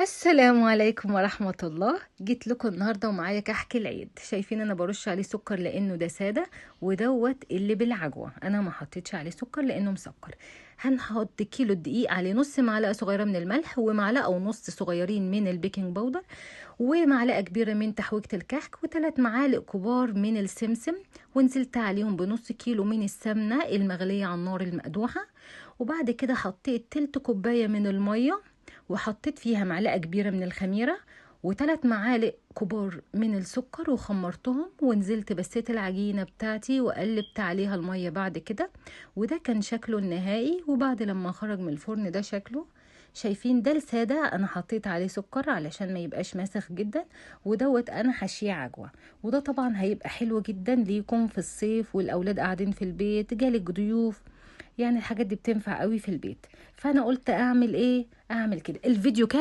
السلام عليكم ورحمة الله. جيت لكم النهاردة ومعايا كحك العيد. شايفين انا برش عليه سكر لانه ده سادة، ودوت اللي بالعجوة انا ما حطيتش عليه سكر لانه مسكر. هنحط كيلو دقيق عليه نص معلقة صغيرة من الملح، ومعلقة ونص صغيرين من ال baking powder، ومعلقة كبيرة من تحويجة الكحك، وثلاث معالق كبار من السمسم، ونزلت عليهم بنص كيلو من السمنة المغلية على النار المقدوحة. وبعد كده حطيت تلت كوباية من المية، وحطيت فيها معلقة كبيرة من الخميرة، وثلاث معالق كبار من السكر، وخمرتهم، ونزلت بسيت العجينة بتاعتي وقلبت عليها المية بعد كده. وده كان شكله النهائي. وبعد لما خرج من الفرن ده شكله، شايفين ده السادة انا حطيت عليه سكر علشان ما يبقاش ماسخ جدا، ودوت انا حشيه عجوة. وده طبعا هيبقى حلو جدا ليكم في الصيف والاولاد قاعدين في البيت، جالك ضيوف، يعني الحاجات دي بتنفع قوي في البيت. فانا قلت اعمل ايه؟ اعمل كده. الفيديو كامل.